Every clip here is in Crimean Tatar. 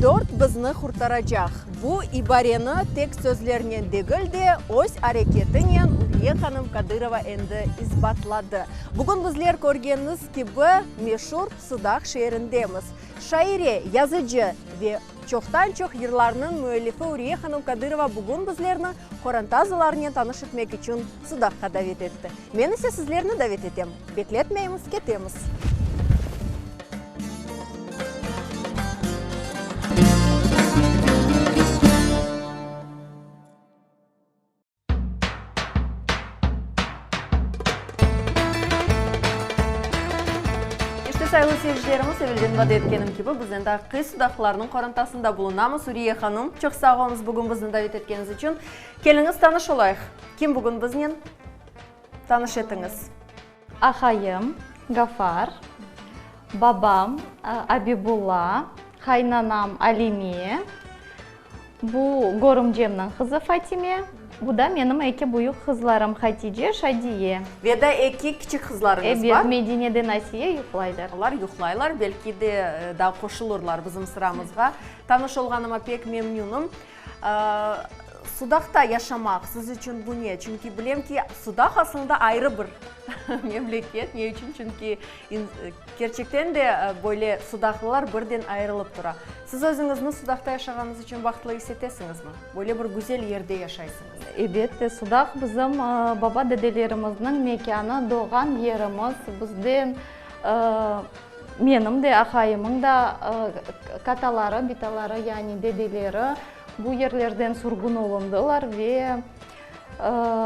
Dört bizni qurtaracaq. Bu ibareni tek sözlernen degil de, öz areketinen Uriye hanım Kadırova endi isbatladı. Bugün bizler körgeniñiz kibi, meşur Sudaq şeerindemiz. Şaire, yazıcı ve çoqtan-çoq yırlarnıñ müellifi Uriye hanım Kadırova bugün bizlerni qoranta azalarınen tanış etmek içün Sudaqqa davet etti. Men ise sizlerni davet etem. Bekletmeymiz, ketemiz. İşte, sayılı seyircilerimiz, evelden vade etkenim kibi, biz endi aqiqiy sudaqlılarnıñ qorantasında bulunamız. Uriye hanım, çoq sağ oluñız bugün bizni davet etkeniñiz içün. Keliñiz, tanış olayıq. Kim bugün biznen? Tanış etiñiz. Aqayım, Gafar, babam, Abibulla, qaynanam, Alime, bu körümcemniñ qızı Fatime, bu da menim eki büyük qızlarım, Hatice, Şadiye. Ve da eki kiçik qızlarıñız bar. Ebet, Medine de Nasiye yuqlaylar. Olar yuqlaylar, belki de daa qoşulırlar bizim sıramızğa. Tanış olğanıma pek memnünim. Sudaqta yaşamaq siz içün bu ne? Çünki bilem ki, Sudaq aslında ayrı bir memleket. Ne içün? Çünki kerçekten de böyle sudaqlılar birden ayırılıp tura. Siz özüñizni Sudaqta yaşağanıñız içün bahtlı is etesiñizmi? Böyle bir güzel yerde yaşaysıñız. Elbette, Sudaq bizim baba-dedelerimizniñ mekânı, doğğan yerimiz. Bizden Menim de, aqayımıñ da kataları, bitaları, yani dedeleri bu yerlerden sürgün olundılar ve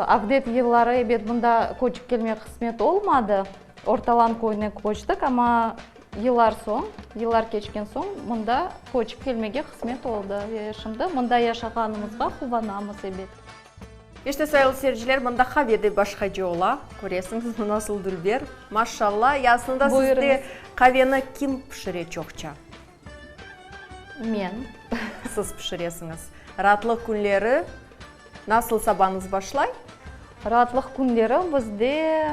avdet yılları, ebet, mında köçip kelmek qısmet olmadı, Ortalan köyüne köçtik, amma yıllar soñ, yıllar keçken soñ mında köçip kelmege qısmet oldı ve şimdi mında yaşağanımızğa quvanamız, ebet. İşte, sayılı seyirciler, mında qave de başqaca ola. Köresiñizmi, nasıl dülber. Maşşalla. Ya aslında sizde qaveni kim pişire çoqça? Men. Siz pişiresiñiz. Raatlıq künleri nasıl sabañız başlay? Raatlıq künleri bizde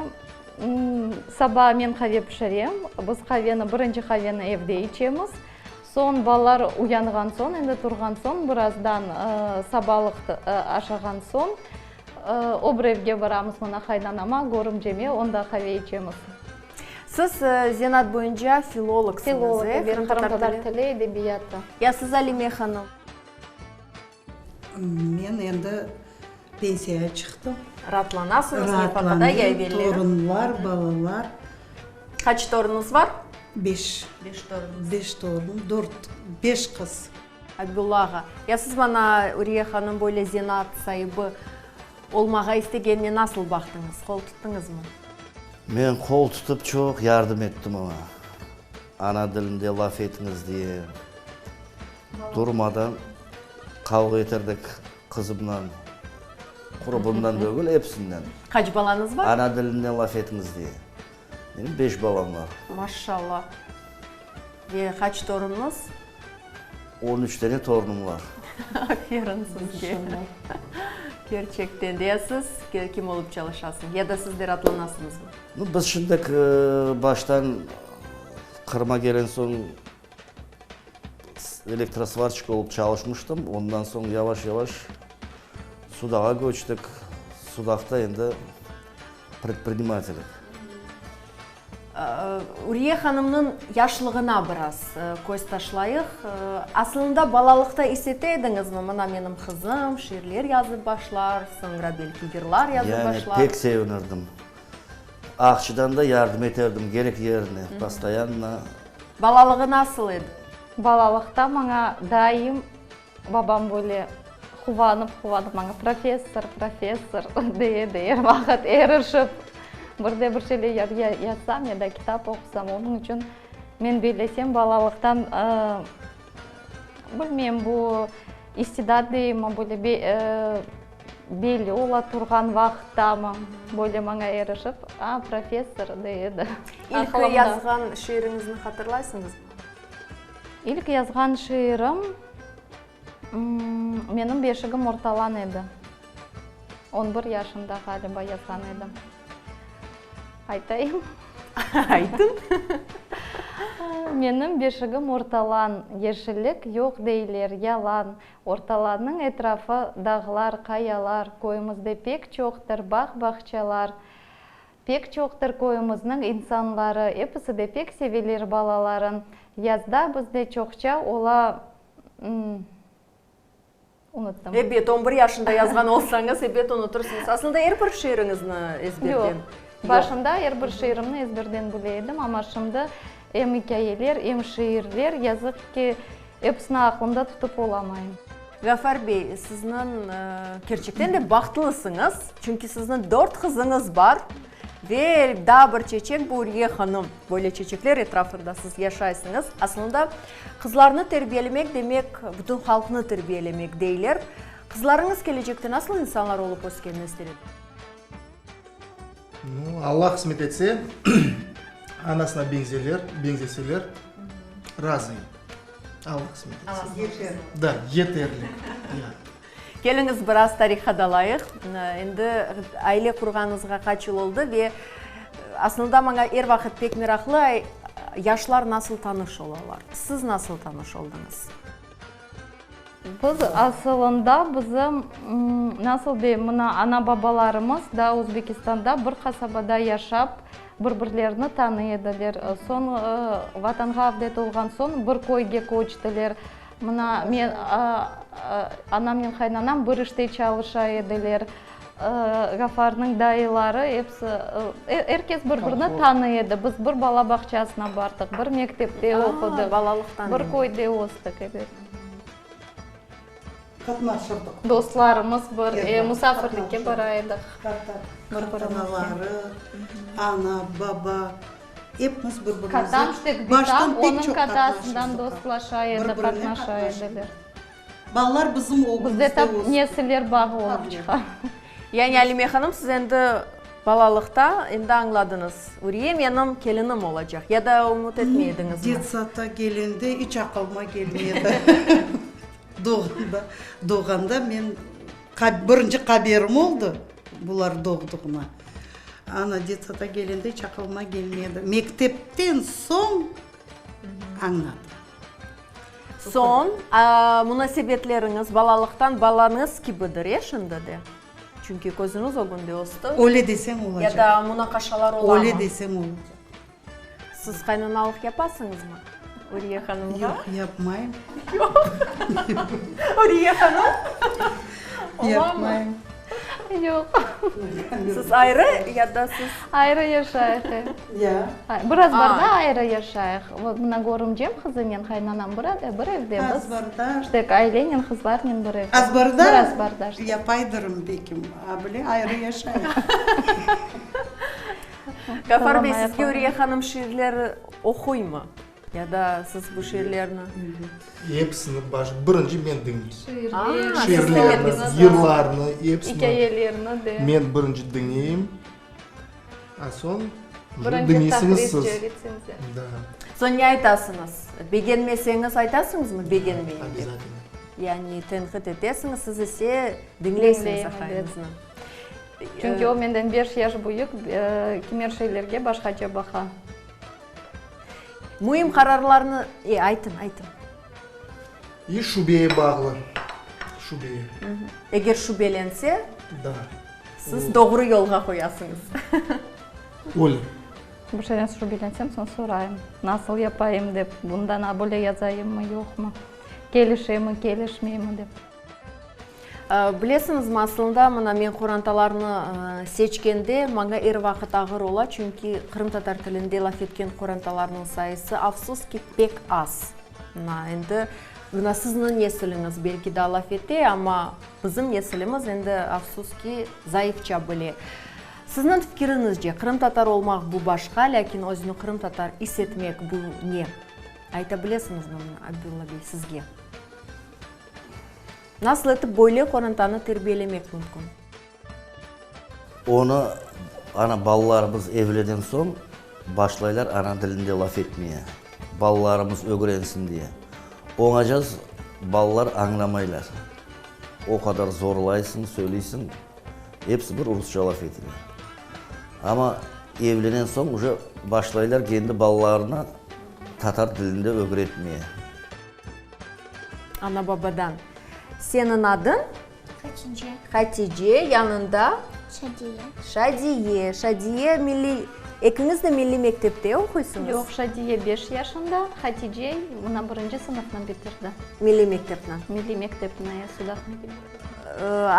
saba men qave pişirem. Biz qaveni, birinci qaveni evde içemiz. Soñ balalar uyanğan soñ, endi turğan soñ, birazdan sabalıq aşağan soñ, o bir evge baramız, mına qaynanama, körümceme, onda qave içemiz. Siz zenaat boyunca filologsıñız, e? Filolog, evet, qırımtatar tili, edebiyatı. Ya siz, Alime hanım? Men endi pensiyağa çıqtım. Raatlanasıñız, nefaqada ya evelleri? Raatlanayım, torunlar, balalar. Qaç torunuñız var? Beş. Beş torunuñız. Beş torun, dört, beş qız. Abibulla ağa, ya siz maña Uriye hanım böyle zenaat saibi olmağa istegenine nasıl baqtıñız, qol tuttıñızmı? Men qol tutıp çoq yardım ettim oña. Ana tilinde laf etiñiz diye. Durmadan qavğa eterdik qızımnan, qurubımdan degil, episinden. Qaç balañız bar? Ana tilinden laf etiñiz diye. Menim beş balam bar. Maşşalla. Ve qaç torunuñız? On üç tane torunım bar. Aferin sizge. Kerçekten de. Ya siz kim olıp çalışasıñız? Ya da siz de raatlanasıñızmı? Nu, biz şimdik baştan Qırıma kelen soñ Elektrosvarşik olıp çalışmıştım. Ondan soñ yavaş-yavaş Sudağa köçtik. Sudaqta endi predprinimatellik. Uriye hanımnıñ yaşlığına biraz köz taşlayıq. Aslında balalıqta is ete ediñizmi, mına menim qızım şiirler yazıp başlar, soñra belki yırlar yazıp başlar? Yani pek sevinirdim. Aqçıdan da yardım eterdim kerek yerine, postoyanno. Balalığı nasıl edi? Balalıqta maña daim babam böyle quvanıp-quvanıp maña professor, professor dey edi er vaqıt, erişip. Bir de bir şeyler yazsam ya da kitap oqusam, onıñ içün men bellesem balalıqtan, bilmeyim, bu istidat deyimmi, böyle Belli ola turğan vaqıttamı, böyle maña erişip, a, professor, dey edi. İlk yazğan şiiriñizni hatırlaysıñızmı? İlk yazğan şiirim, Menim beşigim ortalan edi. On bir yaşında ğaliba yazğan edim. Aytayım? Aytıñ. Menim beşigim Ortalan, yeşillik yoq deyler, yalan. Ortalannıñ etrafı dağlar, qayalar, köyümizde pek çoqtır bağ-bağçalar. Pek çoqtır köyümizniñ insanları, episi de pek seveler balaların. Yazda bizde çoqça ola, Unuttım. Ebet, on bir yaşında yazğan olsañız, ebet unutırsıñız. Aslında er bir şiiriñizni ezberden? Yoq. Başında er bir şiirimni ezberden bile edim, amma şimdi em ikâyeler, em şiirler, yazıq ki, episini aqlımda tutıp olamayım. Gafar bey, sizniñ kerçekten de bahtlısıñız, çünki sizniñ dört qızıñız bar ve daa bir çeçek, bu Ürye hanım. Böyle çeçekler etrafında siz yaşaysıñız. Aslında, qızlarnı terbiyelemek demek, bütün halqnı terbiyelemek, deyler. Qızlarıñız kelecekte nasıl insanlar olıp öskenini ister ediñiz? Nu, Alla qısmet etse, anasına beñzeler, beñzeseler, razıyım. Alla qısmet etse. Yeter. Da, yeterli. Ya. Keliñiz, biraz tarihqa dalayıq. Endi aile qurğanıñızğa qaç yıl oldı ve aslında maña er vaqıt pek meraqlı, yaşlar nasıl tanış olalar? Siz nasıl tanış oldıñız? Biz asılında bizim, nasıl deyim, mına ana-babalarımız da Özbekistanda bir qasabada yaşap, bir-birlerini tanıy ediler. Soñ Vatanğa avdet olğan soñ bir köyge köçtiler. Mına men, anamnen qaynanam bir işte çalışa ediler. Gafarnıñ dayıları episi, er kes bir-birini tanıy edi. Biz bir bala bağçasına bardıq, bir mektepte oqudıq, bir köyde östik, ebet. Qatnaşırdıq. Dostlarımız bir, musafirlikke bara edik. Bir-birimizge. Ana, baba, epimiz bir-birimizge Katam tek bitam, onıñ katasından dostlaşa edi, qatnaşa ediler. Balalar bizim ögümizde Bizde tap nesiller bağı olıp çıqa. Yani Alime hanım, siz endi balalıqta endi añladıñız, Uriye menim kelinim olacaq, ya da ümüt etmey ediñizmi? Detsadta kelende iç aqılıma kelmedi. Doğğanda, doğğanda men birinci haberim oldı bular doğdığına. Ana, detsadta kelende iç aqılıma kelmedi. Mektepten soñ añladım. Soñ, munasebetleriñiz balalıqtan balañız kibidir, e, şimdi de? Çünki közüñiz ögünde östi. Öyle deseñ olacaq. Ya da munaqaşalar olamı? Öyle deseñ olacaq. Siz qaynanalıq yapasıñızmı Uriye hanımğa? Yoq, yapmayım. Yoq. Uriye hanım? Olamı? Yapmayım. Yoq. Siz ayrı ya da siz? Ayrı yaşayıq, e. Ya. Bir azbarda ayrı yaşayıq. Mına körümcem qızınen qaynanam bir bir evde biz. Azbarda. İşte ailenen, qızlarnen bir evde. Azbarda. Bir azbarda işte. Yapaydırım bekim, a bile ayrı yaşayıq. Gafar bey, sizge Uriye hanım şiirler oquymı? Ya da siz bu şiirlerni? Episini baş, birinci men diñleyim. Şiirler. Şiirlerni, yırlarnı, episini. İkâyelerni de. Men birinci diñleyim, a soñ Birinci diñleysiñiz siz. tahrisçi, retsenziya. Da. Soñ ne aytasıñız? Begenmeseñiz aytasıñızmı, begenmeyim dep? Obязательно. Yani tenqit etesiñiz, siz ise diñleysiñiz Diñleyim, aqayıñıznı. ebet. Çünki o menden beş yaş büyük, kimer şeylerge başqaca baqa. Müim qararlarnı, e, aytıñ, aytıñ. İş şübeye bağlı, şübeye. Eger şübelense, Da. siz doğru yolğa qoyasıñız. Öyle. Bir şeyden şübelensem, soñ sorayım, nasıl yapayım dep, bundan a böyle yazayımmı, yoqmı, kelişemi, kelişmeymi dep. Bilesiñizmi, aslında, mına men qorantalarnı seçkende, maña er vaqıt ağır ola, çünki qırımtatar tilinde laf etken qorantalarnıñ sayısı, afsus ki, pek az. Mına endi, mına sizniñ nesiliñiz belki daa laf ete, amma bizim nesilimiz endi, afsus ki, zayıfça bile. Sizniñ fikiriñizce, qırımtatar olmaq bu başqa, lâkin özüni qırımtatar is etmek bu ne? Ayta bilesiñizmi mına, Abdulla bey, sizge? Nasıl etip böyle qorantanı terbiyelemek mümkün? Onı, ana, balalarımız evlenen soñ başlaylar ana tilinde laf etmeye, balalarımız ögrensin diye. Oñacaz balalar añlamaylar. O qadar zorlaysıñ, söyleysiñ, episi bir rusça laf eteler. Amma evlenen soñ uje başlaylar kendi balalarına. tatar tilinde ögretmeye. Ana-babadan. Seniñ adıñ? Hatice. Hatice, yanında? Şadiye. Şadiye. Şadiye milliy, ekiñiz de milliy mektepte oquysıñız? Yoq, Şadiye beş yaşında, Hatice mına birinci sınıfnı bitirdi. Milliy mektepni? Milliy mektepni, e, Sudaq milliy mektepni.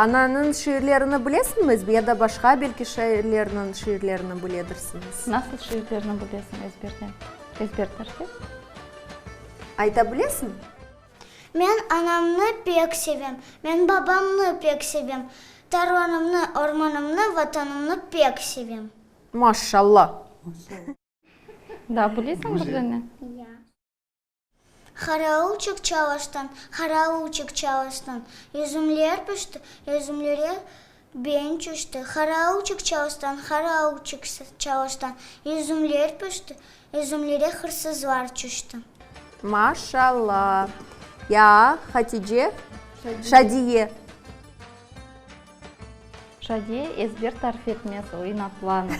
Ananıñ şiirlerini bilesiñizmi ya da başqa belki şairlerniñ şiirlerini biledirsiñiz? Nasıl şiirlerni bilesiñ ezberden? Ezber tarif et. Ayta bilesiñ? Men anamnı pek sevem, men babamnı pek sevem, tarlanımnı, ormanımnı, vatanımnı pek sevem. Maşşalla! Daa bilesiñ bir dane? Ya. Qaravulçıq çalıştın, qaravulçıq çalıştın, Yüzümler pişti, yüzümlere ben tüşti. Qaravulçıq çalıştın, qaravulçıq çalıştın, Yüzümler pişti, yüzümlere hırsızlar tüşti. Maşşalla! Ya, Hatice? Şadiye. Şadiye ezber tarif etmez, o inatlana.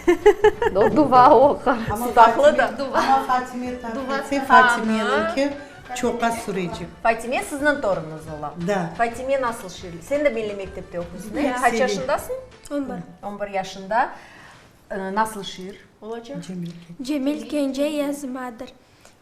O duva oqur. Sudaqlı da. Amma Fatime tarif etse, Fatimeniñki çoqqa sürecek. Fatime sizniñ torunıñız ola. Da. Fatime nasıl şiir? Sen de milliy mektepte oquysıñ, e? Qaç yaşındasıñ? On bir. On bir yaşında. Nasıl şiir olacaq? Cemil kence yazmadır.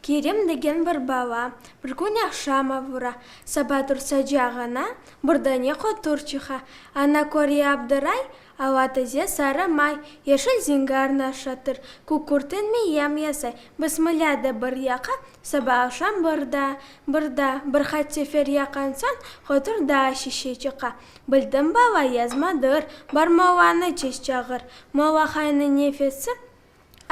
Kerim degen bir bala bir kün aqşam avura, saba tursa cağına bir dane qotur çıqa. Ana köre abdıray, ala taze sarı may, yeşil zingarnı aşatır, kükürtten meyem yasay, bısmılla da bir yaqa, saba-aqşam bir daa, bir daa, bir qaç sefer yaqan soñ qotur daa şişe çıqa. Bildim bala, yazmadır, bar mollanı çeş çağır. Molla haynıñ nefesi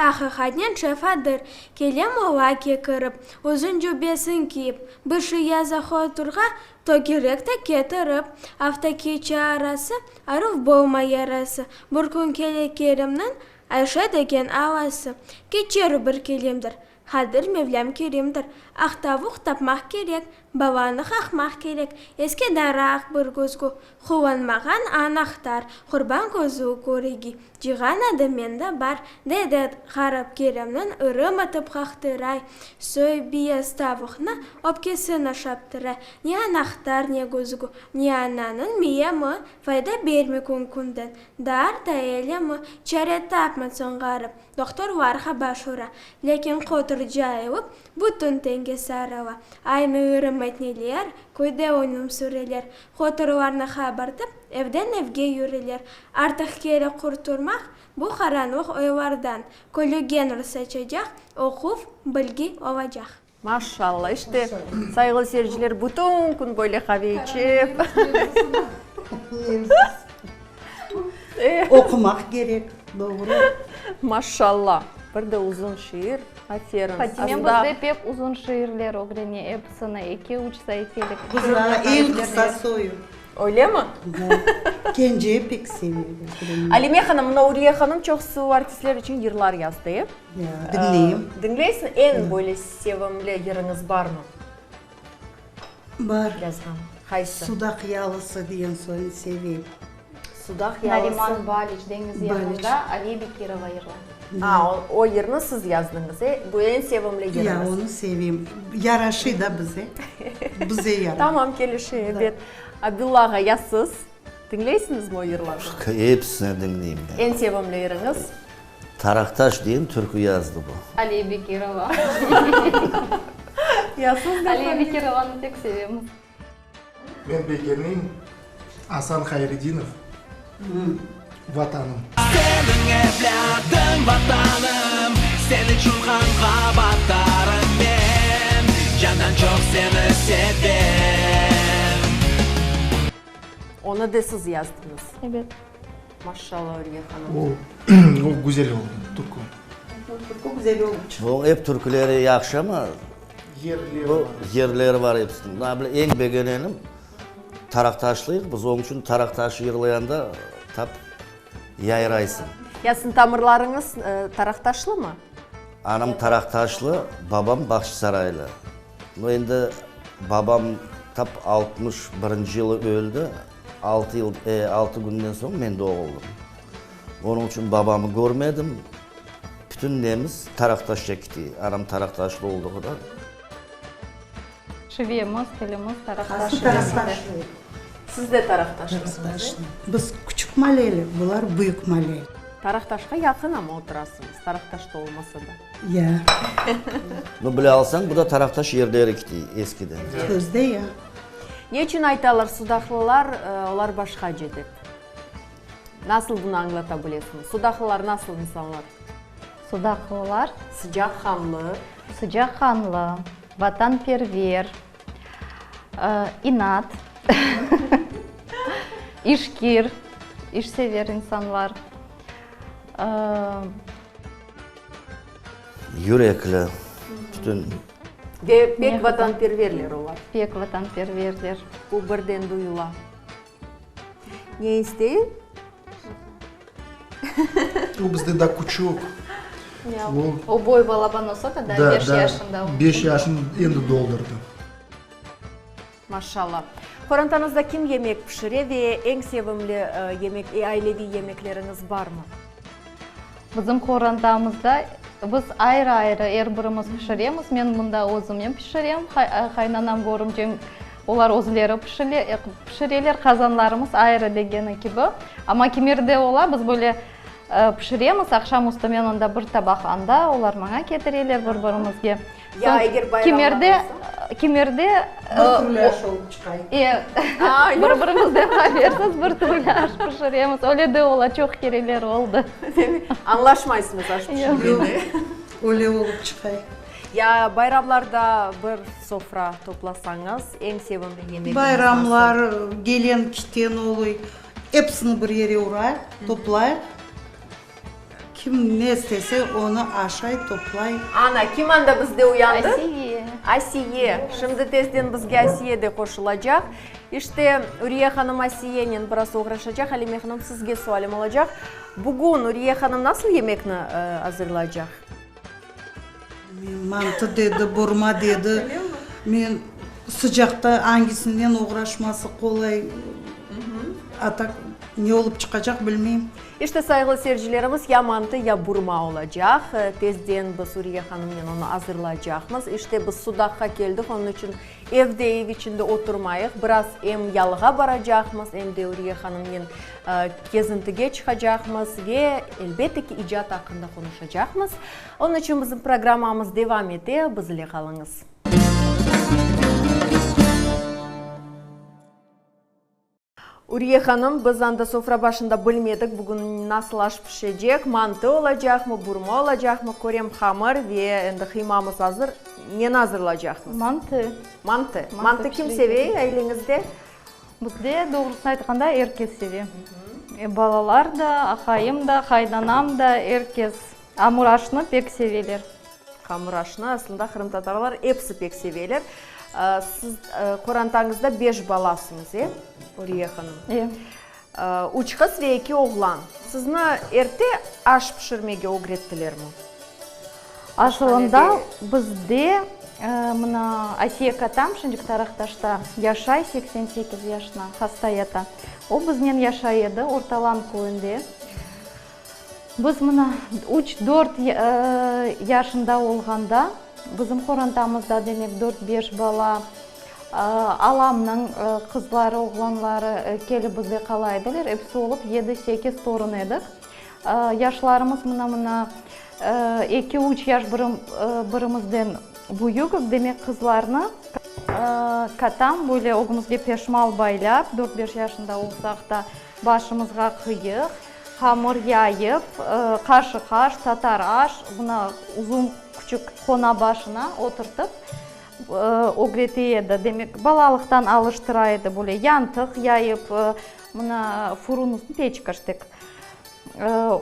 Aqiqatnen şefadır, kele molla kekirip, uzun cübbesin kiyip, bir şey yaza hoturğa tögerek te ketirip, afta keçe arası, aruv bolmay yarası, bir kün kele Kerimniñ Ayşe degen alası, keçer bir kelimdir, Qadir Mevlâm kerimdir, aq tavuq tapmaq kerek, balanı qaqmaq kerek, eski daraq bir küzgü, Quvanmağan anahtar, qurban közü körigi, cığan adı mende bar, dedi ğarip Kerimniñ ırım atıp qaqtıray, soy biyaz tavuqnı öpkesine şaptıray, ne anahtar, ne küzgü, ne ananıñ miyemi fayda bermey kün-künden, daa arta elemi, çare tapmay soñ ğarip, dohtorlarğa baş ura, lâkin qotur cayılıp, bütün tenge sarıla, aynı ırım etneler, köyde önüm süreler, Qoturlarnı qabartıp, evden-evge yürüler. Artıq kerek qurturmaq bu qaranlıq oylardan. Külüge nur saçacaq oquv, bilgi olacaq. Maşşalla, işte, sayğılı seyirciler, bütün kün böyle qave içip. Oqumaq kerek, doğru. Maşşalla, bir de uzun şiir, aferin. Fatime bizde pek uzun şiirler ögrene, episini eki, üç saifelik. Qızlar, eñ qısa soyu. Öylemi? Kence pek seve. Alime hanım, mına Uriye hanım çoqusı artistler içün yırlar yazdı, e? Ya, diñleyim. Diñleysiñ? Eñ böyle sevimli yırıñız barmı? Bar. Yazğan. Qaysı? Sudaq yalısı degen soyun sevem. Sudaq yalısı. Nariman Baliç, Deñiz yanında, Aliye Bekirova yırlay. A, o yırnı siz yazdıñız, e? Bu eñ sevimli yırıñız. Ya, onı sevem. Yaraşıy da bize. Bize yaraşıy. Tamam, kelişe, ebet. Abdulla ağa, ya siz? Diñleysiñizmi o yırlarnı? Episini diñleyim men. Eñ sevimli yırıñız? Taraqtaş diyen türkü yazdı bu. Aliye Bekirova. Ya siz ne? Aliye Bekirovanı pek sevemiz. Men begeneyim Asan Hayredinov, Vatanım. Seniñ evlâdıñ Vatanım, Sen içün qanğa batarım men, Candan çoq seni sevem. Onı da siz yazdıñız. Ebet. Maşşalla, Uriye hanım. O, o güzel oldı, türkü. Türkü güzel olıp çıqtı. Bu ep türküleri yahşı amma Yerleri bu bar. yerleri bar episiniñ. Mına bile eñ begenenim Taraqtaşlıyıq biz, onıñ içün Taraqtaş yırlayanda tap yayraysıñ. Ya siziñ tamırlarıñız Taraqtaşlımı? Anam Taraqtaşlı, babam Bağçasaraylı. No endi babam tap 61-nci yılı öldi, altı yıl, altı künden soñ men doğuldım. Onıñ içün babamı körmedim. Bütün nemiz Taraqtaşça kiti, anam Taraqtaşlı olduğıdan. Şivemiz, tilimiz Taraqtaş şivesinde. Siz de Taraqtaşlısıñız, e? Biz küçük maleli, bular büyük maleli. Taraqtaşqa yaqın amma oturasıñız, Taraqtaşta olmasa da. Ya. No, bile alsañ, bu da Taraqtaş yerleri kiti eskiden. Sözde ya. Ne içün aytalar sudaqlılar, olar başqace dep? Nasıl bunı añlata bilesiñiz? Sudaqlılar nasıl insanlar? Sudaqlılar. Sıcaqqanlı. Sıcaqqanlı, vatanperver, inat, işkir, işsever insanlar. Yürekli, bütün. Ve pek vatanperverler olar. Pek vatanperverler. Bu birden duyula. Ne istey? O bizde daa küçük. O boy balaban olsa da, daa beş yaşında. 5 yaşını endi doldurdı. Maşallah. Qorantañızda kim yemek pişire ve eñ sevimli yemek, aileviy yemekleriñiz barmı? Bizim qorantamızda biz ayrı-ayrı er birimiz pişiremiz. Men mında özümem pişirem, qaynanam, körümcem, olar özleri pişireler, qazanlarımız ayrı degeni kibi. Amma kimerde ola, biz böyle pişiremiz, aqşam üstü men onda bir tabaq anda, olar maña ketireler bir-birimizge. Ya eger bayramlar Kimerde, kimerde Bir türlü aş olıp çıqay. E, bir-birimizden habersiz bir türlü aş pişiremiz. Öyle de ola, çoq kereler oldı. Añlaşmaysıñız aş pişirgende. Yoq, öyle olıp çıqay. Ya bayramlarda bir sofra toplasañız, eñ sevimli yemegiñiz nasıl? Bayramlar, gelen-kiten oluy, episini bir yere urayıq, toplayıq. Kim ne istese, onı aşay, toplay. Ana, kim anda bizde uyandı? Asiye. Asiye. Şimdi tezden bizge Asiye de qoşulacaq. İşte, Uriye hanım Asiyenen biraz oğraşacaq. Alime hanım, sizge sualim olacaq. Bugün Uriye hanım nasıl yemekni azırlaycaq? Mantı dedi, burma dedi. Men sıcaqta angisinden oğraşması qolay, a tak ne olıp çıqacaq bilmeyim. İşte, sayğılı seyircilerimiz, ya mantı, ya burma olacaq. Tezden biz Uriye hanımnen onı azırlaycaqmız. İşte, biz Sudaqqa keldik, onıñ içün Evde, ev içinde oturmayıq, biraz em yalığa baracaqmız, em de Uriye hanımnen kezintige çıqacaqmız ve, elbette ki, icat aqqında qonuşacaqmız. Onıñ içün bizim programmamız devam ete, biz ile qalıñız. Uriye hanım, biz anda sofra başında bilmedik, bugün nasıl aş pişecek, mantı olacaqmı, burma olacaqmı, körem hamır ve endi qıymamız azır, neni azırlaycaqmız? Mantı. Mantı. Mantı kim seve aileñizde? Bizde, doğrusını aytqanda, er kes seve. Balalar da, aqayım da, qaynanam da, er kes. Amur aşnı pek seveler. Hamur aşnı aslında qırımtatarlar episi pek seveler. Siz qorantañızda beş balasıñız, e, Uriye hanım? E. Üç qız ve eki oğlan. Sizni erte aş pişirmege ögrettilermi? Asılında bizde, mına, Asiye katam şimdiki Taraqtaşta yaşay, 88 yaşına, hasta yata. O biznen yaşay edi, Ortalan köyünde. Biz mına üç, dört yaşında olğanda, bizim qorantamızda, demek, dört, beş bala, alamnıñ qızları, oğlanları kelip bizde qala ediler, episi olıp yedi, sekiz torun edik. Yaşlarımız mına-mına eki, üç yaş birimizden büyük, demek, qızlarnı katam böyle ögümizge peşmal baylap, dört, beş yaşında olsaq da, Başımızğa qıyıq, hamır yayıp, qaşıq aş, tatar aş, buna uzun küçük qona başına oturtıp ögrete edi. Demek, balalıqtan alıştıra edi böyle yantıq yayıp, mına furun üstü, peçka ştek,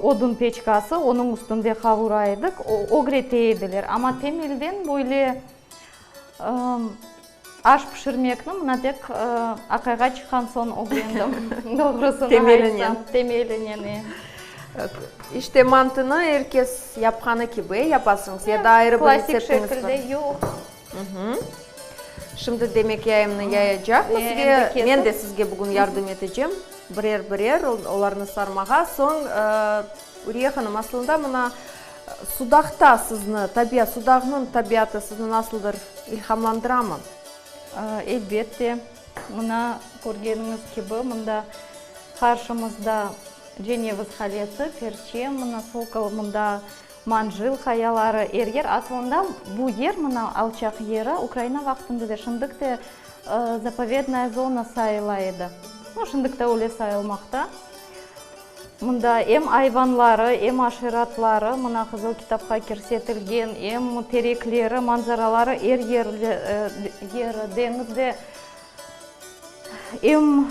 odun peçkası, onıñ üstünde qavura edik, ögrete ediler. Amma temelden böyle Aş pişirmekni mına tek aqayğa çıqqan soñ ögrendim, doğrusını aytsam. Temelinen. E. İşte mantını er kes yapqanı kibi yapasıñız ya da ayrı bir retseptiñiz var? Klassik şekilde yoq. Şimdi demek yayımnı yayacaqmız ve men de sizge bugün yardım etecem birer-birer olarnı sarmağa. Soñ, Uriye hanım, aslında mına. Sudaqta sizni tabiat, Sudaqnıñ tabiatı sizni nasıldır ilhamlandıramı? Elbette. Mına, körgeniñiz kibi, mında qarşımızda Ceneviz qalesi, Perçem, mına Sokol, mında Manjil qayaları, er yer. Asılında bu yer, mına alçaq yeri, Ukraina vaqtında da, şimdik de zapovednaya zona sayıla edi. Nu, şimdik de öyle sayılmaqta. Mında em ayvanları, em aşeratları, mına Qızıl kitapqa kirsetilgen, em terekleri, manzaraları er yeri, deñiz de em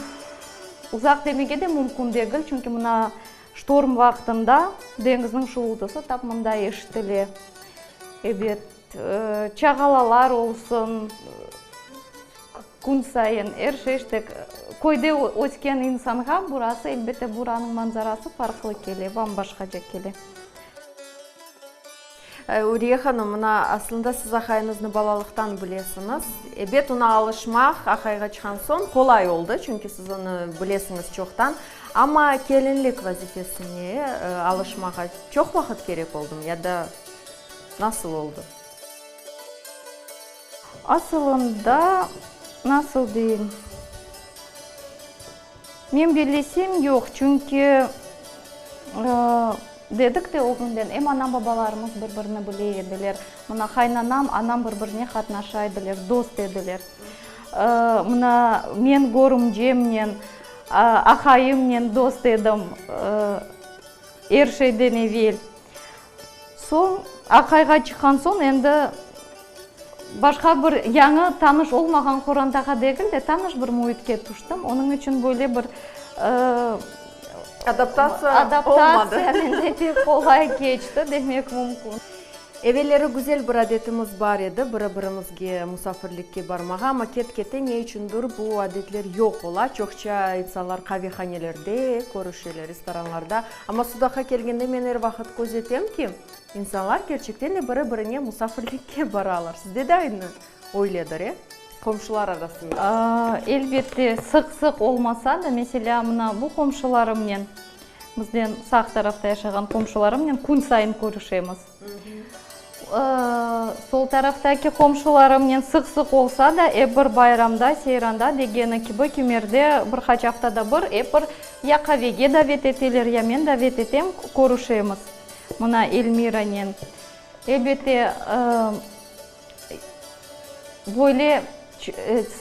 uzaq demege de mümkün degil, çünki mına ştorm vaqtında deñizniñ şuvultısı tap mında eşitile. Ebet, çağalalar olsun, Kün sayın er şey işte köyde ösken insanğa burası, elbette, buranıñ manzarası farqlı kele, bam-başqaca kele. Uriye hanım, mına, aslında siz aqayıñıznı balalıqtan bilesiñiz. Ebet, oña alışmaq aqayğa çıqqan soñ qolay oldı, çünki siz onı bilesiñiz çoqtan. Amma kelinlik vazifesine alışmağa çoq vaqıt kerek oldumı ya da nasıl oldı? Asılında, nasıl deyim, men bellesem, yoq, çünki, dedik de ögünden, em ana-babalarımız bir-birini bile ediler, mına, qaynanam, anam bir-birine qatnaşa ediler, dost ediler. Mına, men körümcemnen, aqayımnen dost edim er şeyden evel. Soñ, aqayğa çıqqan soñ, endi başqa bir yañı, tanış olmağan qorantağa degil de, tanış bir müitke tüştim. Onıñ içün böyle bir Adaptatsiya olmadı. Adaptatsiya mende pek qolay keçti demek mümkün. Evelleri güzel bir adetimiz bar edi, biri-birimizge musafirlikke barmağa, amma ket-kete ne içündir bu adetler yoq ola. Çoqça insanlar qavehanelerde körüşeler, restoranlarda. Amma Sudaqqa kelgende men er vaqıt köz etem ki, insanlar kerçekten de biri-birine musafirlikke baralar. Sizde de aynı öyledir, e? Qomşular arasında. Elbette, sıq-sıq olmasa da, meselâ, mına bu qomşularımnen, bizden sağ tarafta yaşağan qomşularımnen kün sayın körüşemiz. Sol taraftaki qomşularımnen sıq-sıq olsa da, ep bir bayramda, seyranda degeni kibi, kimerde bir qaç aftada bir ep bir ya qavege davet eteler, ya men davet etem, körüşemiz. Mına Elmiranen. Elbette, Böyle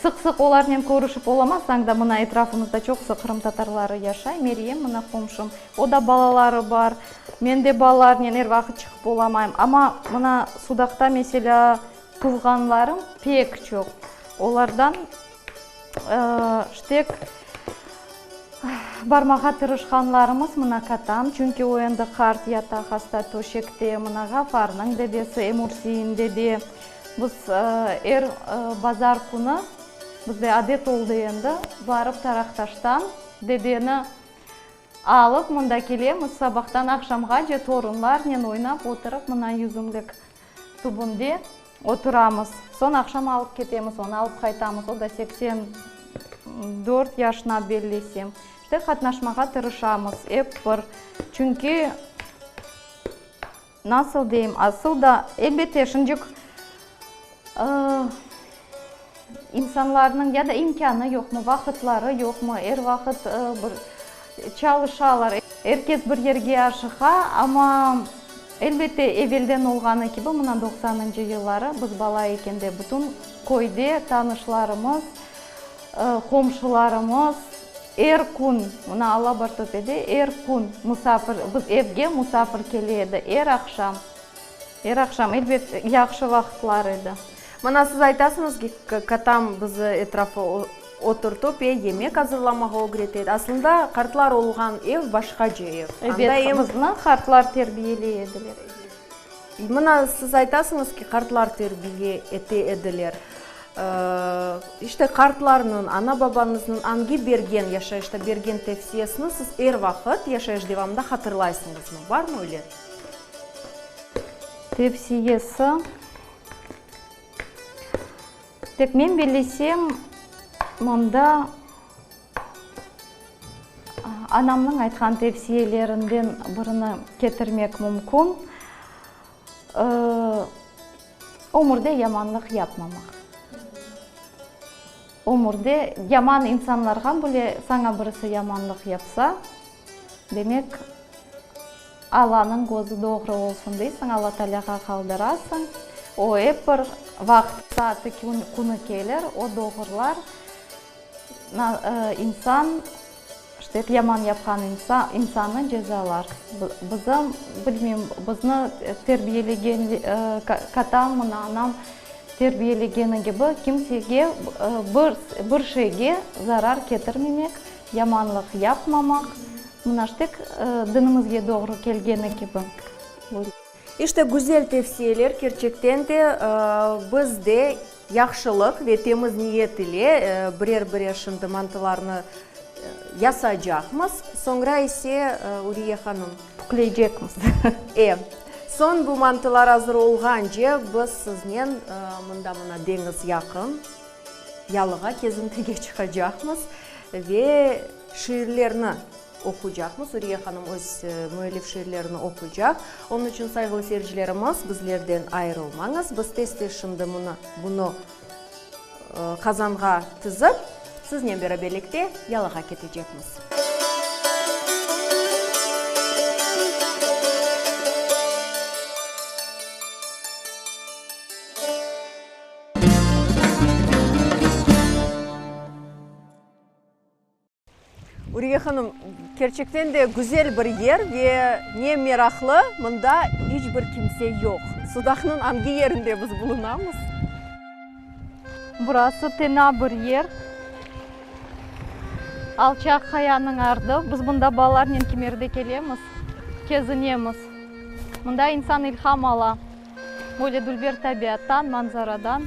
sıq-sıq olarnen körüşip olamasañ da, mına etrafımızda çoqusı qırımtatarları yaşay, Meryem mına qomşum, o da balaları bar, men de balalarnen er vaqıt çıqıp olamayım. Amma mına Sudaqta, meselâ, tuvğanlarım pek çoq, olardan ştek Barmağa tırışqanlarımız mına katam, çünki o endi qart, yata hasta töşekte, mına Ğafarnıñ dedesi Emursiin dede. Biz er bazar künü, bizde adet oldı endi, barıp Taraqtaştan dedeni alıp mında kelemiz, sabahtan aqşamğace torunlarnen oynap oturıp mına yüzümlik tübünde oturamız. Soñ aqşam alıp ketemiz, onı alıp qaytamız, o da 84 yaşına bellesem. İşte, qatnaşmağa tırışamız ep bir, çünki, nasıl deyim, asıl da, elbette, şıncık insanlarnıñ ya da imkânı yoqmı, vaqıtları yoqmı, er vaqıt bir çalışalar, er kes bir yerge aşıqa, amma, Elbette, evelden olğanı kibi, mına doqsanıncı yılları biz bala ekende bütün köyde tanışlarımız, qomşularımız er kün, mına Alabartöpede er kün musafir, biz evge musafir kele edi, er aqşam, er aqşam, elbet, yahşı vaqıtlar edi. Mına siz aytasıñız ki, katam bizi etrafı oturtıp, e, yemek azırlamağa ögrete edi. Aslında, qartlar olğan ev başqaca ev. Ebet, bizni qartlar terbiyeley ediler. Mına siz aytasıñız ki, qartlar terbiye ete ediler. İşte, qartlarnıñ, ana-babañıznıñ angi bergen, yaşayışta bergen tevsiyesini siz er vaqıt yaşayış devamında hatırlaysıñızmı? Barmı öyle? Tevsiyesi. Tek men bellesem, mında anamnıñ aytqan tevsiyelerinden birini ketirmek mümkün. Ömürde yamanlıq yapmamaq. Ömürde yaman insanlarğa bile saña birisi yamanlıq yapsa, demek, Allanıñ közü doğru olsun deysiñ, Alla Taalâğa qaldırasıñ. O ep bir vaqtı, saatı, künü kelir, o doğurlar. İnsan, işte, yaman yapqan insannı cezalar. Bizim, bilmeyim, bizni terbiyelegen katam, mına anam terbiyelegeni kibi, kimsege bir şeyge zarar ketirmemek, yamanlıq yapmamaq, mına ştek dinimizge doğru kelgeni kibi. İşte, güzel tevsiyeler, kerçekten de, biz de yahşılıq ve temiz niyet ile birer-birer şimdi mantılarnı yasaycaqmız. Soñra ise, Uriye hanım. Pükleycekmiz. E. Soñ bu mantılar azır olğance, biz siznen mında mına deñiz yaqın, yalığa kezintige çıqacaqmız ve şiirlerni oquycaqmız. Uriye hanım öz müellif şiirlerini oquycaq. Onıñ içün, sayğılı seyircilerimiz, bizlerden ayırılmañız. Biz tez-tez şimdi mını, bunı qazanğa tizip, siznen beraberlikte yalığa ketecekmiz. Uriye hanım, kerçekten de güzel bir yer ve ne meraqlı, mında iç bir kimse yoq. Sudaqnıñ angi yerinde biz bulunamız? Burası tena bir yer. Alçaq qayanıñ ardı. Biz bunda balalarnen kimerde kelemiz, kezinemiz. Mında insan ilham ala. Böyle dülber tabiattan, manzaradan.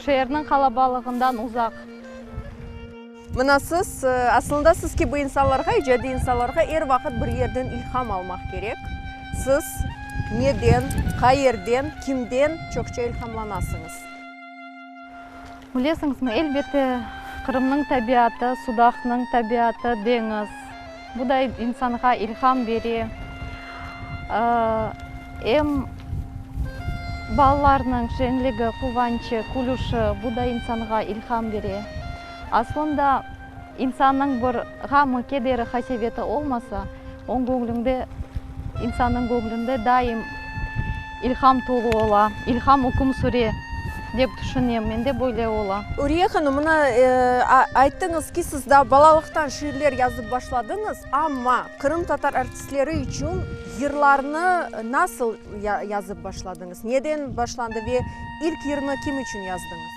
Şeerniñ qalabalığından uzaq. Mına siz, aslında siz kibi insanlarğa, icadiy insanlarğa er vaqıt bir yerden ilham almaq kerek. Siz neden, qayerden, kimden çoqça ilhamlanasıñız? Bilesiñizmi, elbette, Qırımnıñ tabiatı, Sudaqnıñ tabiatı, deñiz. Bu da insanğa ilham bere. Em balalarnıñ şeñligi, quvançı, külüşi, bu da insanğa ilham bere. Aslında, insannıñ bir ğamı, kederi, qaseveti olmasa, onıñ göñlünde, insannıñ göñlünde daim ilham tolu ola, ilham üküm süre, dep tüşünem. Mende böyle ola. Uriye hanım, mına, ayttıñız ki, siz daa balalıqtan şiirler yazıp başladıñız, amma qırımtatar artistleri içün yırlarnı nasıl yazıp başladıñız? Neden başlandı ve ilk yırnı kim içün yazdıñız?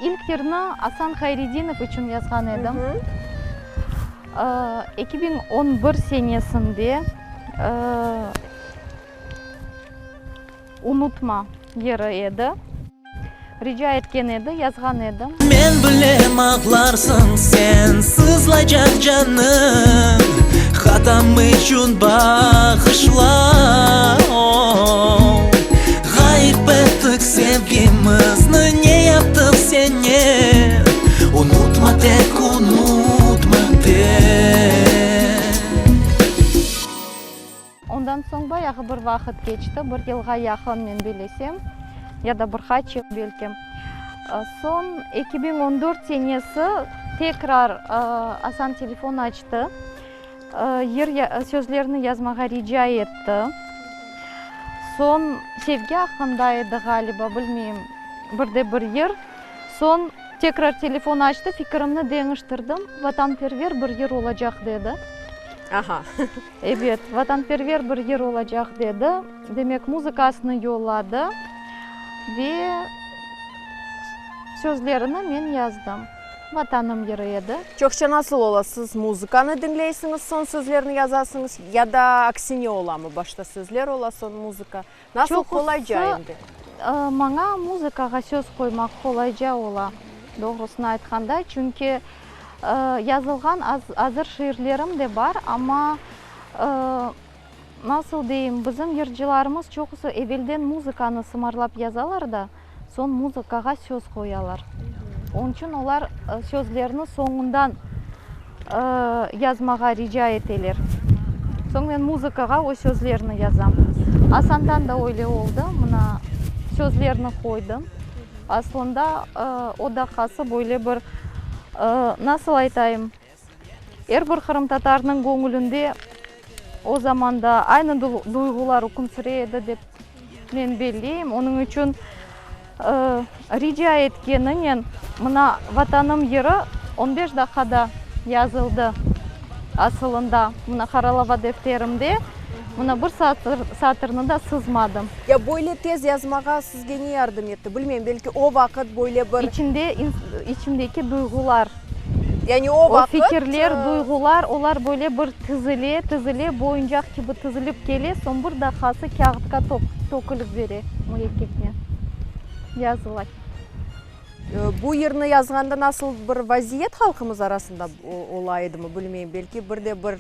İlk yırnı Asan Hayredinov içün yazğan edim. 2011 senesinde Unutma yırı edi. Rica etken edi, yazğan edim. Men bilem ağlarsıñ sen, sızlaycaq canıñ, Hatam içün bağışla, oh. Ğayıp ettik sevgimizni, ne yaptıq sene? Unutma tek, unutma tek. Ondan soñ bayağı bir vaqıt keçti, bir yılğa yaqın men belesem, ya da bir qaç yıl belki. Soñ 2014 senesi tekrar Asan telefon açtı, yır sözlerini yazmağa rica etti. Soñ sevgi aqqında edi ğaliba, bilmeyim, bir de bir yır. Soñ tekrar telefon açtı, fikirimni deñiştirdim, vatanperver bir yır olacaq dedi. Aha. Ebet, vatanperver bir yır olacaq dedi. Demek, muzıkasını yolladı ve sözlerini men yazdım. Vatanım yırı edi. Çoqça nasıl ola, siz muzıkanı diñleysiñiz, soñ sözlerni yazasıñız ya da aksine olamı, başta sözler ola, soñ muzıka? Nasıl qolayca endi? Maña muzıkağa söz qoymaq qolayca ola, doğrusını aytqanda, çünki yazılğan azır şiirlerim de bar, amma, nasıl deyim, bizim yırcılarımız çoqusı evelden muzıkanı sımarlap yazalar da, soñ muzıkağa söz qoyalar. Onıñ içün olar sözlerni soñundan yazmağa rica eteler. Soñ men muzıkağa o sözlerni yazam. Asandan da öyle oldı, mına sözlerni qoydım. Aslında o daqqası böyle bir, nasıl aytayım, er bir qırımtatarnıñ göñülinde o zamanda aynı duyğular üküm süre edi dep men belleyim. Onıñ içün rica etkeninen mına Vatanım yırı on beş daqqada yazıldı asılında. Mına qaralava defterimde mına bir satırnı da sızmadım. Ya böyle tez yazmağa sizge ne yardım etti? Bilmeyim, belki o vaqıt böyle bir. İçimde, içimdeki duyğular. Yani o vaqıt. O fikirler, duyğular, olar böyle bir tizile, tizile, boyuncaq kibi tizilip kele, soñ bir daqası kâğıtqa tökülip bere mürekkepnen. Yazıla. Bu yırnı yazğanda nasıl bir vaziyet halqımız arasında ola edimi, bilmeyim, belki bir de bir.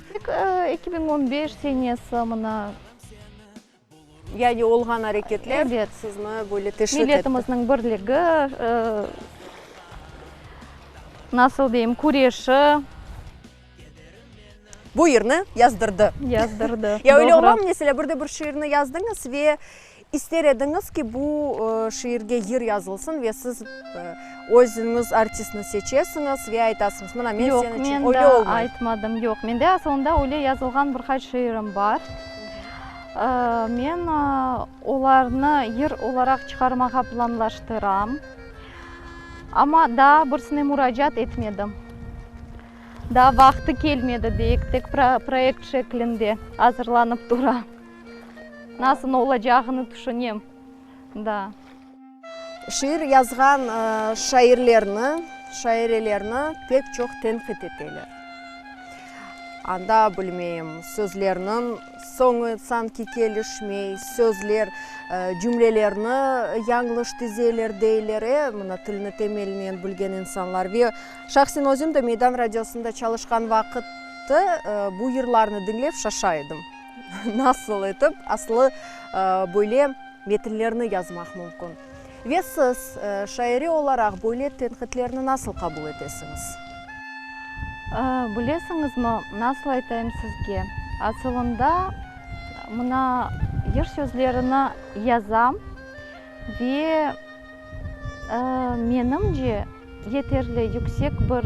2015 senesi mına. Yani olğan areketler Ebet. sizni böyle teşviq etti. Milletimizniñ birligi, nasıl deyim, küreşi. Bu yırnı yazdırdı. Yazdırdı, Ya öyle doğru. olamı, meselâ, bir de bir şiirni yazdıñız ve ister ediñiz ki, bu şiirge yır yazılsın ve siz özüñiz artistni seçesiñiz ve aytasıñız, mına men Yoq, sen içün, men öyle daa olmay. aytmadım, yoq. Mende asılında öyle yazılğan bir qaç şiirim bar. Men olarnı yır olaraq çıqarmağa planlaştıram, amma daa birisine muracaat etmedim. Daa vaqtı kelmedi deyik, tek proyekt şeklinde azırlanıp tura. Nasıl olacağını tüşünem daa. Şiir yazğan şairlerni, şairelerni pek çoq tenqit eteler. Anda, bilmeyim, sözlerniñ soñu sanki kelişmey, sözler, cümlelerni yañlış tizeler deyler, e, mına tilni temelinen bilgen insanlar. Ve şahsen özüm de Meydan radiosında çalışqan vaqıttı bu yırlarnı diñlep şaşa edim. Nasıl etip aslı böyle metinlerni yazmaq mümkün? Ve siz, şaire olaraq, böyle tenqitlerni nasıl qabul etesiñiz? Bilesiñizmi, nasıl aytayım sizge, asılında mına yır sözlerini yazam ve Menimce, yeterli yüksek bir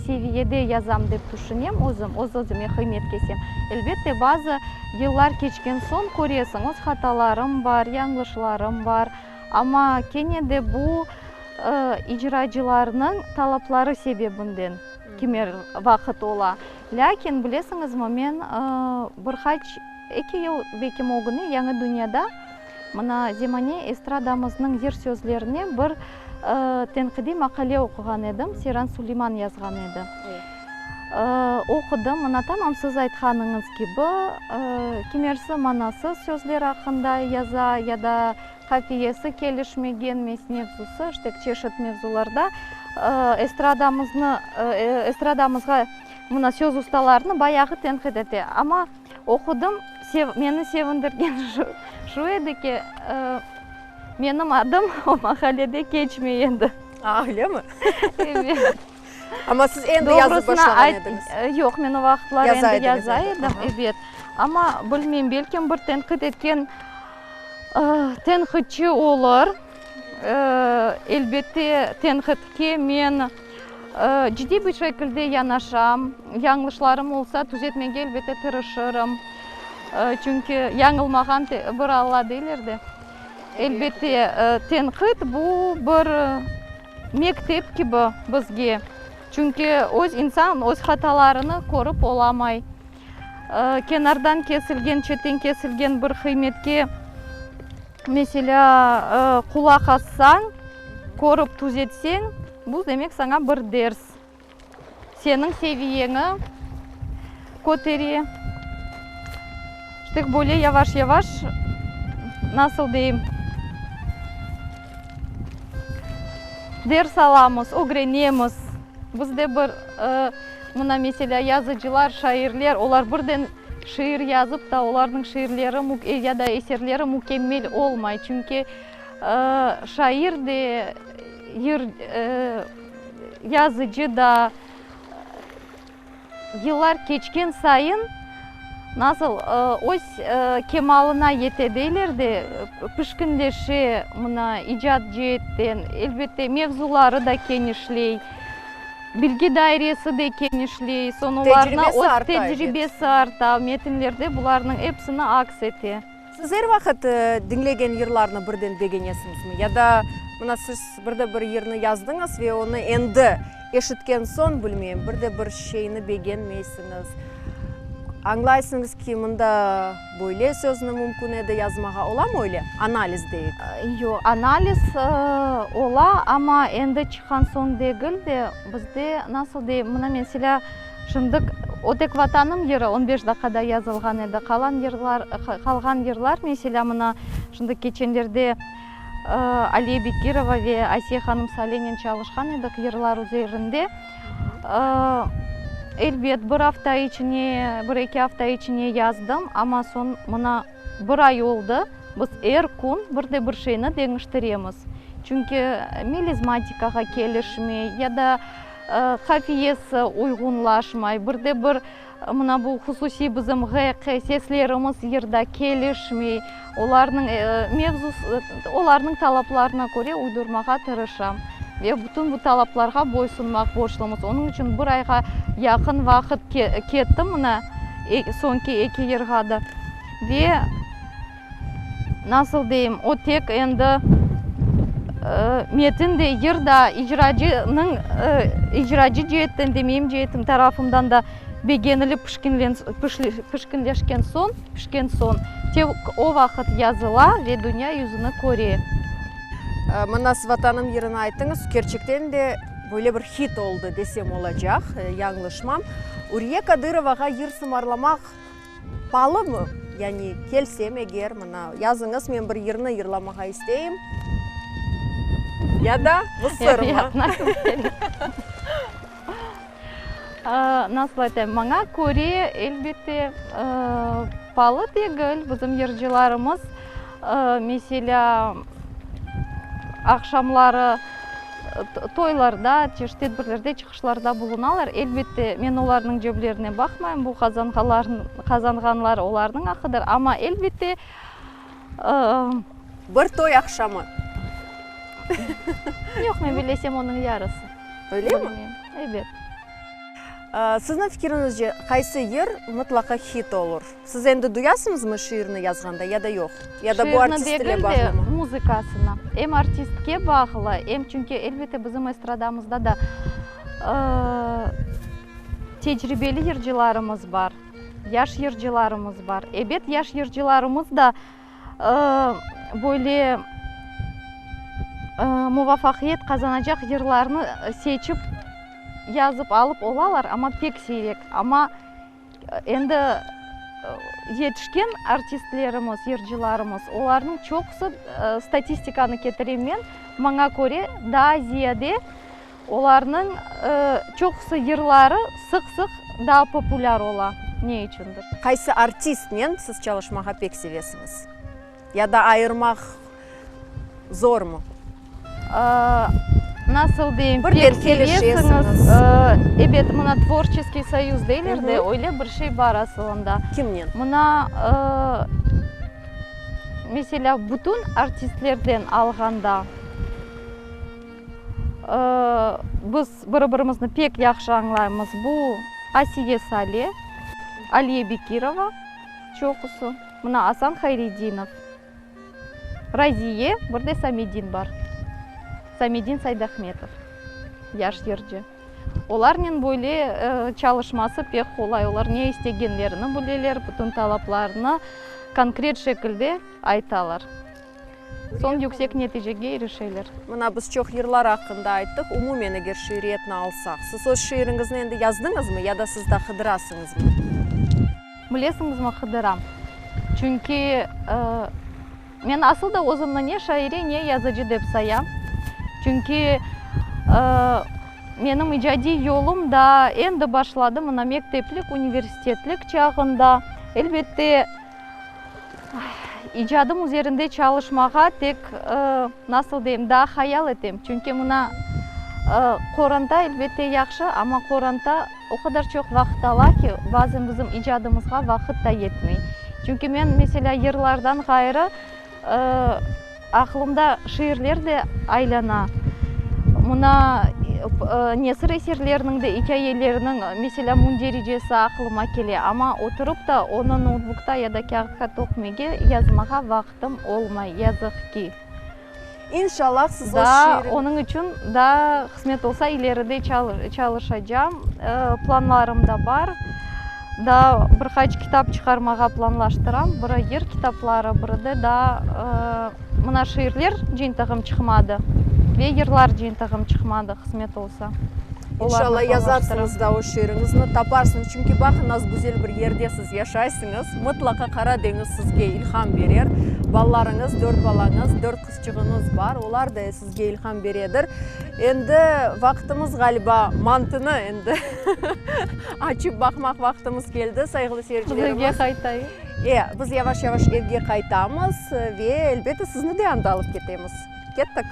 seviyede yazam dep tüşünem özüm, öz-özüme qıymet kesem. Elbette, bazı yıllar keçken soñ köresiñ, öz hatalarım bar, yañlışlarım bar, amma kene de bu icracılarnıñ talapları sebebinden kimer vaqıt ola. Lâkin, bilesiñizmi, men bir qaç, eki yıl belkim ögüne Yañı dünyada Mına zemane estradamıznıñ yır sözlerine bir tenqidiy maqale oquğan edim, Seyran Suleyman yazğan edi. Oqudım, mına tamam siz aytqanıñız kibi, kimersi manasız sözler aqqında yaza ya da qafiyesi kelişmegen mevzusı, işte çeşit mevzularda estradamıznı, estradamızğa mına söz ustalarını bayağı tenqid ete. Amma Oqudım, meni sevindirgen şu edi ki, menim adım o maqalede keçmey edi. A, öylemi? Evet. Amma siz endi yazıp başlağan ediñiz. Yoq, men o vaqıtlar endi yaza edim, ebet. Amma bilmeyim, belkim bir tenqid etken tenqidçi olur. Elbette, tenqidke men ciddiy bir şekilde yanaşam. Yañlışlarım olsa, tüzetmege, elbette, tırışırım. Çünki yañılmağan bir Alla deyler de. Elbette, tenqid bu bir mektep kibi bizge. Çünki öz insan öz hatalarını körip olamay. Kenardan kesilgen, çetten kesilgen bir qıymetke, meselâ, qulaq assañ, körip tüzetseñ, bu, demek, saña bir ders. Seniñ seviyeñi kötere. İşte, böyle yavaş-yavaş, nasıl deyim, ders alamız, ögrenemiz. Biz de bir. Mına, meselâ, yazıcılar, şairler, olar birden şiir yazıp ta, olarnıñ şiirleri ya da eserleri mükemmel olmay. Çünki şair de, yır, yazıcı da yıllar keçken sayın. Nasıl, öz kemalına yete deyler de, pişkinleşe, mına, icat ceetten, elbette, mevzuları da kenişley, bilgi dairesi de kenişley, soñ olarnı öz tecribesi arta, metinlerde bularnıñ episini aks ete. Siz er vaqıt diñlegen yırlarnı birden begenesiñizmi? Ya da mına siz bir de bir yırnı yazdıñız ve onı endi eşitken soñ, bilmeyim, bir de bir şeyni begenmeysiñiz, añlaysıñız ki, mında böyle sözni mümkün edi yazmağa, olamı öyle analiz deyik? Yoq, analiz ola, amma endi çıqqan soñ degil de, bizde nasıl deyim, mına meselâ, Şimdi o tek Vatanım yırı on beş daqqada yazılğan edi. Qalan yırlar, qalğan yırlar, meselâ, mına şimdi keçenlerde Aliye Bekirova ve Asiye hanım Salenen çalışqan edik yırlar üzerinde. Elbet, bir afta içine, bir-eki afta içine yazdım, amma soñ mına bir ay oldı, biz er kün bir de bir şeyni deñiştiremiz. Çünki melizmatikağa kelişmey ya da Qafiyesi uyğunlaşmay, bir de bir mına bu hususiy bizim ğ, q seslerimiz yırda kelişmey. Olarnıñ mevzusı, olarnıñ talaplarına köre uydurmağa tırışam. Ve bütün bu talaplarğa boysunmaq borclumız. Onıñ içün bir ayğa yaqın vaqıt ketti mına soñki eki yırğa da. Ve Nasıl deyim, o tek endi metin de, yır da, icracınıñ, icracı ceetten de, menim ceetim tarafımdan da begenilip pişkinleşken soñ, pişken soñ, tek o vaqıt yazıla ve dünya yüzüni köre. Mına siz Vatanım yırını ayttıñız, kerçekten de böyle bir hit oldı desem olacaq, yañlışmam. Uriye Kadırovağa yır sımarlamaq Paalımı? Yani kelsem eger, mına, yazıñız, men bir yırnı yırlamağa isteyim. Ya da bu sırmı? Nasıl aytayım, maña köre, elbette, paalı degil. Bizim yırcılarımız, meselâ, aqşamları toylarda, çeşit tedbirlerde çıqışlarda bulunalar. Elbette, men olarnıñ ceblerine baqmayım, bu qazanğanlar olarnıñ aqıdır, amma elbette. Bir toy aqşamı. Yoq, men bilesem, onıñ yarısı. Öyle mi? Ebet. Sizniñ fikiriñizce, qaysı yır mıtlaqa hit olur? Siz endi duyasıñızmı şiirni yazğanda ya da yoq? Ya da bu artist ile bağlımı? Şiirni degil de, muzıkasına. Em artistke bağlı, em çünki, elbette, bizim estradamızda da tecribeli yırcılarımız bar, yaş yırcılarımız bar. Ebet, yaş yırcılarımız da böyle muvafaqiyet qazanacaq yırlarnı seçip, yazıp alıp olalar, amma pek siyrek. Amma Endi yetişken artistlerimiz, yırcılarımız, olarnıñ çoqusı, statistikanı ketirem men, maña köre, daa ziyade olarnıñ çoqusı yırları sıq-sıq daa populâr ola, ne içündir. Qaysı artistnen siz çalışmağa pek sevesiñiz? Ya da ayırmaq zormı? Nasıl deyim, pek sevesiñiz. Ebet, mına tvorçeskiy soyuz deyler de, öyle bir şey bar asılında. Kimnen? Mına, meselâ, bütün artistlerden alğanda, biz bir-birimizni pek yahşı añlaymız. Bu Asiye Sale, Aliye Bekirova çoqusı. Mına Asan Hayredinov, Raziye, bir de Samedin bar. Samedin Saydahmetov, yaş yırcı. Olarnen böyle çalışması pek qolay. Olar ne istegenlerini bileler, bütün talaplarını konkret şekilde aytalar. Soñ yüksek neticege irişeler. Mına biz çoq yırlar aqqında ayttıq. Umumen eger şiiriyetni alsaq, siz öz şiiriñizni endi yazdıñızmı ya da siz daa qıdırasıñızmı? Bilesiñizmi, qıdıram. Çünki men asıl da özümni ne şaire, ne yazıcı dep sayam. Çünki menim icadiy yolum daa endi başladı, mına mekteplik, universitetlik çağında. Elbette, İcadım üzerinde çalışmağa tek, nasıl deyim, daa hayal etem. Çünki mına qoranta, elbette, yahşı, amma qoranta. o qadar çoq vaqıt ala ki, bazen bizim icadımızğa vaqıt da yetmey. Çünki men, meselâ, yırlardan ğayrı, Aqlımda şiirler de aylana. Mına, nesir eserleriniñ de, ikâyeleriniñ, meselâ, mündericesi aqlıma kele, amma oturıp da onı noutbukta ya da kâğıtqa tökmege, yazmağa vaqtım olmay, yazıq ki. İnşallah, siz o Daa şiiriñ. onıñ içün daa, qısmet olsa, ileride çalışacam. Planlarım da bar. Daa bir qaç kitap çıqarmağa planlaştıram. Biri yır kitapları, biri de daa mına şiirler cıyıntığım çıqmadı ve yırlar cıyıntığım çıqmadı, qısmet olsa. İnşallah, yazarsıñız da o şiiriñizni, taparsıñız. Çünki baqıñız, güzel bir yerde siz yaşaysıñız. Mıtlaqa Qara deñiz sizge ilham berer. Balalarıñız, dört balañız, dört qızçığıñız bar, olar da sizge ilham beredir. Endi vaqtımız, ğaliba, mantını endi açıp baqmaq vaqtımız keldi, sayğılı seyircilerimiz. Biz evge qaytayıq. E, biz yavaş-yavaş evge qaytamız ve, elbette, sizni de anda alıp ketemiz. Kettik.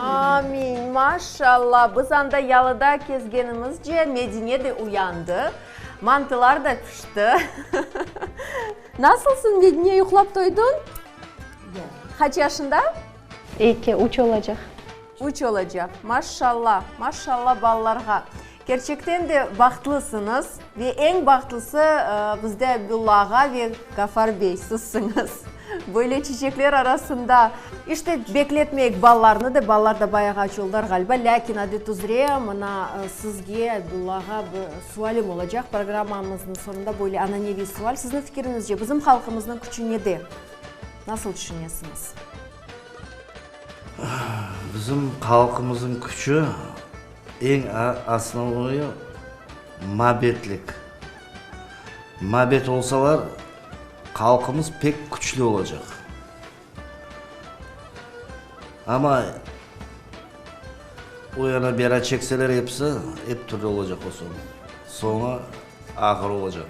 Amin, maşalla, biz anda yalıda kezgenimizce Medine de uyandı, mantılar da pişti. Nasılsıñ, Medine, yuqlap toydıñ? Qaç yaşında? Eki, üç olacaq. Üç olacaq. Maşalla, maşalla balalarğa. Kerçekten de bahtlısıñız ve eñ bahtlısı bizde Abdulla ağa ve Gafar bey sizsiñiz. Böyle çiçekler arasında. İşte, bekletmeyik balalarnı da, balalar da bayağı aç oldılar ğaliba, lâkin adet üzre mına sizge, Abdulla ağa, bir sualim olacaq programmamıznıñ soñunda böyle ananeviy sual. Sizniñ fikiriñizce, bizim halqımıznıñ küçü nede? Nasıl tüşünesiñiz? Bizim halqımıznıñ küçü, eñ osnovnoyı, mabetlik. Mabet olsalar, halqımız pek küçlü olacaq. Amma o yana bera çekseler episi, ep türlü olacaq o soñu. Soñu ağır olacaq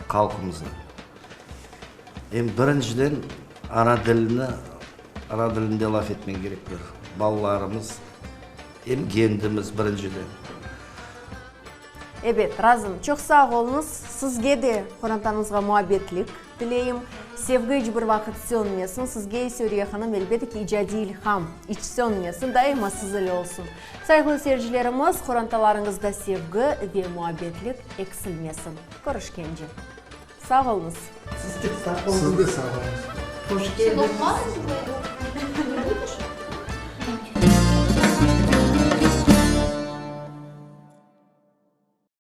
halqımıznıñ. Em birinciden ana tilini, ana tilinde laf etmek kerekler. Balalarımız, em kendimiz birinciden. Ebet, razım. Çoq sağ oluñız. Sizge de, qorantañızğa muabbetlik tileyim. Sevgi iç bir vaqıt sönmesin. Sizge ise, Uriye hanım, elbette ki, icadiy ilham iç sönmesin, daima siz ile olsun. Sayğılı seyircilerimiz, qorantalarıñızda sevgi ve muabbetlik eksilmesin. Körüşkence. Sağ oluñız. Siz de sağ oluñız. Siz de sağ oluñız. Hoş keldiñiz.